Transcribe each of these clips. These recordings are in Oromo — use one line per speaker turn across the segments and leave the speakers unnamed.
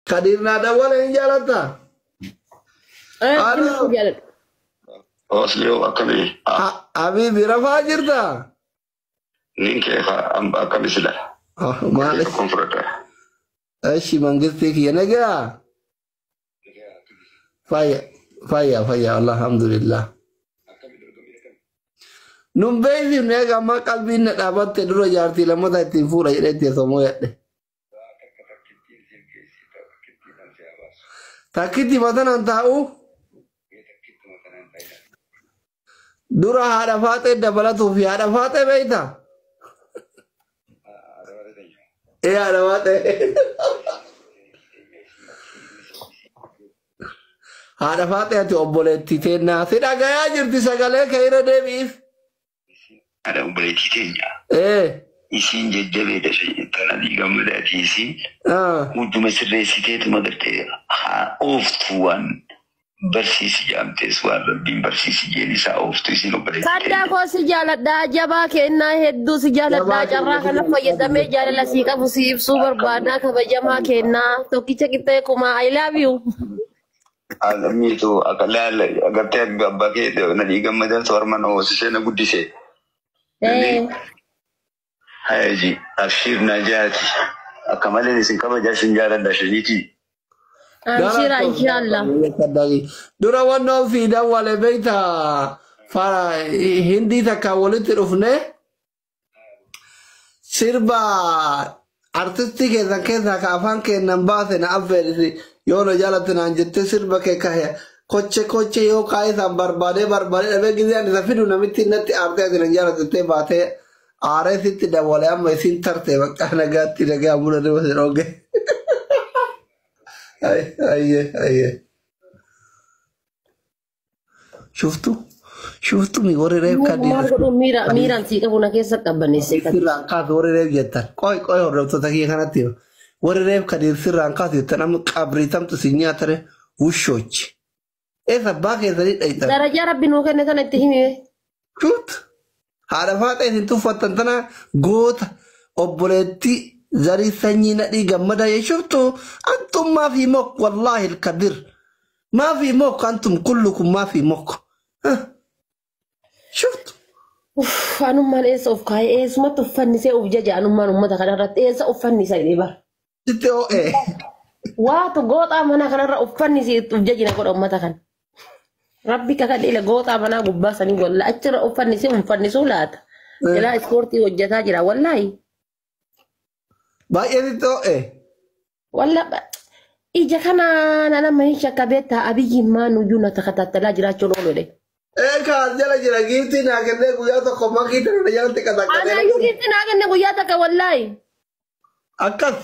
Kadiir naa dawwala hin jaalattaa? Aloo.
Jaaladhu.
Osliyoo akkamii?
Habiibi rafaa jirtaa?
Nin kee akkami sila?
Maal?
Tokkoon fudhadha.
Eshi mangistii kiyya nagaa? Fayya fayya fayya alhamdulillah. Nun beeksifne egaa amma qalbiin na dhaabatte dura jaartii lammata ittiin fuudha jedhee itti somoo yadhe. Takkitti matanaan taa'u dura haadha faaxee dabalatuuf haadha faaxee beektaa? Ee haadha faaxee. Haadha faaxee ati obboleettii teennaa si dhagayaa jirti sagalee kee irra deebi'iif.
Haadha obboleettii teenya.
Ee.
Isiin jajjabeedha tana gammadaati isiin. Hunduma sirreessiteetuma gartee haa ooftu waan barsiisi jaamtees waan rabbiin barsiisi jeen isaa ooftu isiin obboleettii
Kaddaa
teenya.
koo si jaaladhaa jabaa kennaa hedduu si jaaladhaa carraa kana fayyadamee jaalala sii qabu si ibsuu barbaadaa kabajamaa kennaa tokkicha qixxee kumaa I love you.
Alamiitu akka laala agartee abbaa kee nadhii gammadaatu harma na hoosisee na guddise.
Eh.
Hayaji abshiir na jaati akka malee isin kabajaa isin jaaladha shaniiti.
Amshira inshallah.
Dura wannoo fi dawwale beektaa hindii takka walitti dhufne sirba artistii keessan keessaa ka afaan keennan baase na affeerisi yoo na jaalatte naan jettee sirba kee kahe koche koche yoo kaa'ee isaan barbaadee barbaadee dhabee gizee ani isa fidu namitti natti aartee ati nan jaalatte baatee aaree sitti dawwale amma isin tarte bakka nagaatti nagaa buna dhibba si dhooge. Ayyee ayyee. Shuftu shuftu mi warri reef
Maal godhu miira miiraan sii qabu na keessa qabbaneesse.
Sirraan kaasu warri reef jettan qoy qoy hordoftoota kiyya kanatti warri reef kadiir sirraan kaasu jettan amma qabrii tamtu si nyaatare wushoochi. Eessa abbaa keessanii dhayxan.
Darajaa rabbi nuu kenne sana itti himi.
Shuftu haadha faaxee isin tuffattan tana goota obboleettii zarii sanyii nadhii gammadaa jee shuftu antum maa fi mok wallaahi alkadir maa fi mok antum kullukum maa fi mok. Shuftu.
Uff, anummaan eessa of kaa'ee eessumatti uffannisee of jaja anummaan uummata kanarratti eessa uffannisa jedhee bara.
Sitti oo'ee.
Waatu gooxaa manaa kanarra uffannisee of jajina godha uummata kana. Rabbi kakadhe gooxaa manaa gubbaa sanii walla achirra uffannisee uffannisuu laata. Ilaa ispoortii hojjetaa jira wallaahi.
Baay'ee sitti oo'ee.
Walla ija kana nama hin shakka beektaa abiyyi maa nuyyuu na takattattalaa jiraachuun ooludha.
Ee kaas jala jira giiftii naa kennee guyyaa tokko makii tana jalatti qaxaqqatee.
Anaayyuu giiftii naa kenne guyyaa takka wallaahi.
Akkas.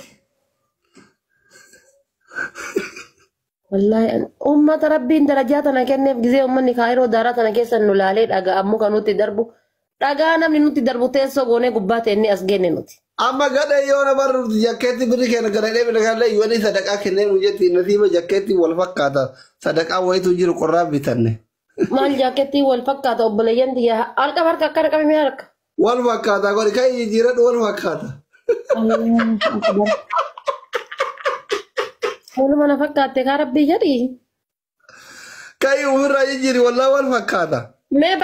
Wallaahi uummata rabbiin darajaa tana kenneef gizee uummanni kaayiroo daaraa tana keessa nu laalee dhagaa ammoo kan nutti darbu dhagaa namni nutti darbu teessoo goonee gubbaa teennee as geenne nuti.
Amma gadhee yoo nama ruuti jakkeetti birri kenna gara dheebina kanallee yooni sadaqaa kennee nu jetti nasiiba jakkeetti wal fakkaata sadaqaa wayitu jiru qorraa bitanne.
Maal jaakkeettii wal fakkaata obboleeyyan tiyya harka harka akkana qabame harka.
Wal fakkaata godhi kan jijjiiradhu wal fakkaata.
Waluma na fakkaatte kaa rabbii jedhi.
Kan ofirraa jijjiiri wallaa wal fakkaata.
Mee